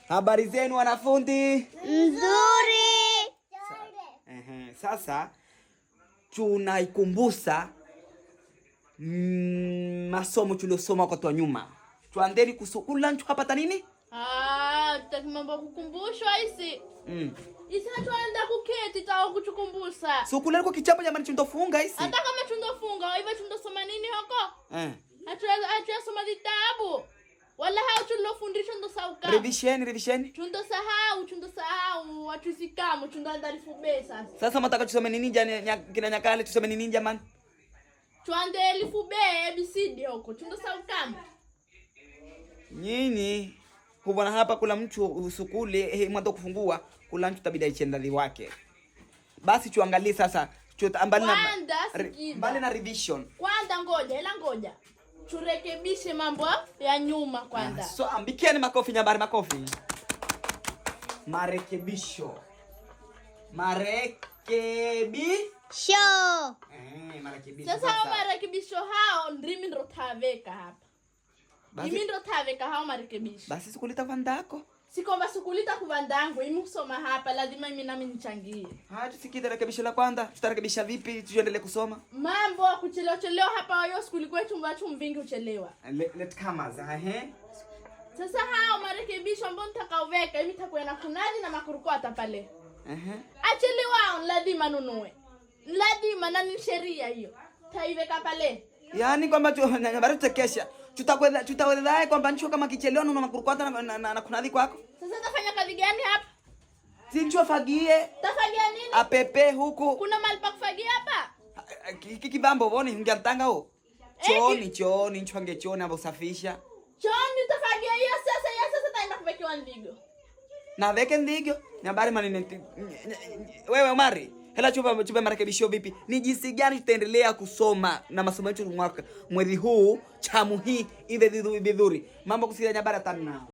Habari zenu wanafunzi? Nzuri. Ehe, sasa tunaikumbusa masomo tuliosoma wakati wa nyuma. Tuandeni kusukula nchu hapata nini? Ah, tutaki mambo kukumbushwa isi. Isi hatuanda kuketi tawa kuchukumbusa. Sukula liko kichapo jamani, chundofunga isi. Hata kama chundofunga, iva chundosoma nini hoko? Eh. Hatuya vitabu. Wala hao chundofundishwa ndo sauka. Revisheni, revisheni. Chundosahau, chundosahau, atuzikamo, chundoanda alifube sasa. Sasa mataka tusome nini jana kina nyakale tusome nini jamani? Tuande elfu B A B C D huko. Chundosahau. Nyinyi hubona hapa kula mtu usukule mwando kufungua kula mtu tabida ichendali wake. Basi tuangalie sasa mbali na Kwanza, sikiza. mbali na revision. Kwanza ngoja, ila ngoja. Turekebishe mambo ya nyuma kwanza. So ambikieni makofi nyabari makofi. Marekebisho. Sho. Marekebisho. Sasa hao marekebisho hao ndimi ndo taveka hapa. Basi, Imi ndo taveka hao marekebisho. Basi sikulita vandako. Sikomba sikulita kuvandangu, imi kusoma hapa lazima imi nami nichangie. Haya tusikize rekebisho la kwanza, tutarekebisha vipi tuendelee kusoma? Mambo ya kuchelewa chelewa hapa wayo skuli kwetu mbachu mvingi uchelewa. Let come ehe. Sasa hao marekebisho ambao nitakaoweka imi nitakuwa na kunadi na makurukwata pale. Ehe. Achelewa lazima nunue. Lazima na ni sheria hiyo. Taiweka pale. Yaani kwamba bado tutakesha. Tutakwenda tutaweza kwamba ncho kama kichelewa nunua makurukwata na kunadi kwako. Sasa tafanya kazi gani hapa? Si ncho afagie. Tafagia nini? Apepe huku. Kuna mahali pa kufagia hapa? Kibambo boni ungeantanga huo. Chooni, chooni, ncho ange chooni hapo usafisha. Chooni utafagia hiyo sasa, hiyo sasa taenda kuvekewa ndigo. Na veke ndigo. Ni habari manene. Wewe Omari, hela chupa marekebisho vipi? Ni jinsi gani tutaendelea kusoma na masomo yetu mwaka mwezi huu chamu hii iwe vizuri. Mambo kusikia nyabara tano.